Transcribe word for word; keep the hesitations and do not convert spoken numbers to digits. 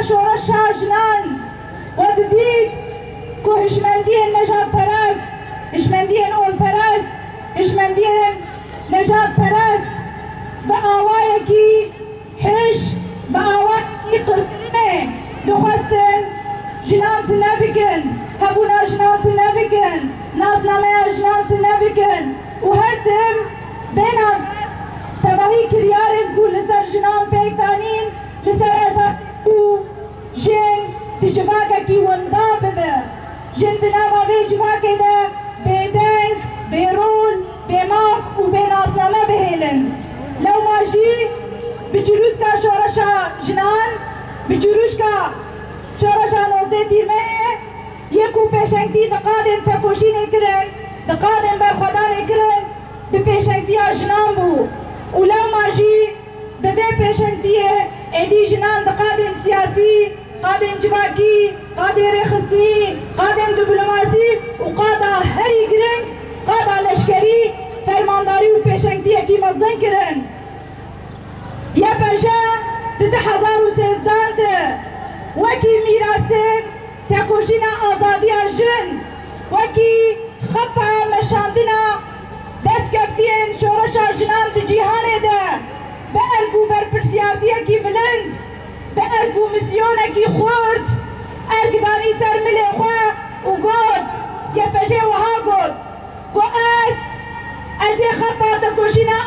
Şoreşa jinan we didît ku hişmendiyên nejadperest, hişmendiyên onperest, hişmendiyên nejadperest bi awayekî hiş, bi awayekî qirkirinê dixwestin jinan tune bikin, hebûna jinan tune bikin, nasnameya jinan tune bikin û her tim bêhna tevahî kiryarên ku li ser jinan pêk danîn, li ser esasê ku jin di civakekî winda bibe. Jin di nava vê civakê de bêdeng, bêrol, bêmaf û bênasname bihêlin. Lewma jî bi çirûska şoreşa jinan, bi çirûska şoreşa nozdeh Tîrmehê yê ku pêşengtî di qadên tekoşînê kirin, di qadên berxwedanê kirin, bi pêşengtiya jinan bû û lewma jî bi vê pêşengtiyê êdî jinan di qadên siyasî, qadên civakî, qadên rêxistinî, qadên diplomasî û qada herî giring, qada leşkerî, fermandarî û pêşengtiyekî mezin kirin. Y P J di du hezar û sêzdehan de wekî mîrasên tekoşîna azadiya jin, wekî xeta meşandina destkeftiyên şoreşa jinan di cîhanê de bi erk û berpirsiyartiyekî bilind, bi erk û misyonekî xurt erk danî ser milê xwe û got, Y P J wiha got, ku ez, ez ê xeta tekoşîna